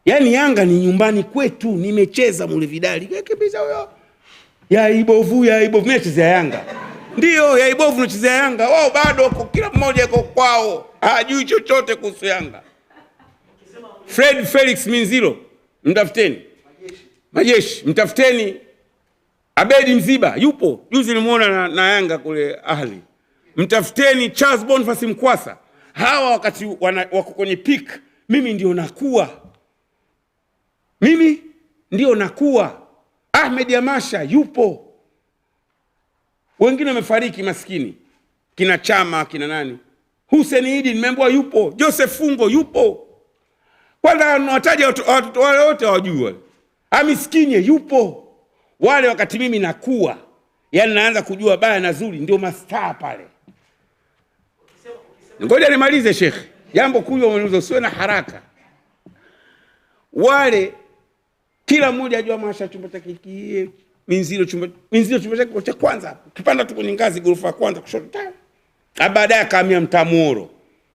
Yaani Yanga ni nyumbani kwetu, nimecheza mule vidali. Kimbiza huyo. Ya ibovu, ya ibovu, mimi nachezea Yanga. Ndio, ya ibovu nachezea Yanga. Wao bado wako kila mmoja yuko kwao. Hajui chochote kuhusu Yanga. Fred Felix Minzilo, mtafuteni. Majeshi, mtafuteni. Abedi Mziba yupo. Juzi nilimuona na Yanga kule Ahli. Mtafuteni Charles Boniface Mkwasa. Hawa wakati wako kwenye peak, mimi ndio nakuwa. Mimi ndio nakuwa. Ahmed Amasha yupo. Wengine wamefariki maskini. Kina Chama, kina nani? Hussein Idi nimeambiwa yupo. Joseph Fungo yupo. Kwanza nawataja watoto wale wote hawajui wale. Amiskinye yupo. Wale wakati mimi nakuwa, yaani naanza kujua baya na zuri, ndio mastaa pale. Ngoja nimalize Sheikh. Jambo kubwa umeniuliza, usiwe na haraka. Wale kila mmoja ajua Masha chumba chake kie, Minzilo chumba, Minzilo chumba chake cha kwanza. Ukipanda tu kwenye ngazi ghorofa ya kwanza kushoto. Na baadaye akahamia Mtamuoro.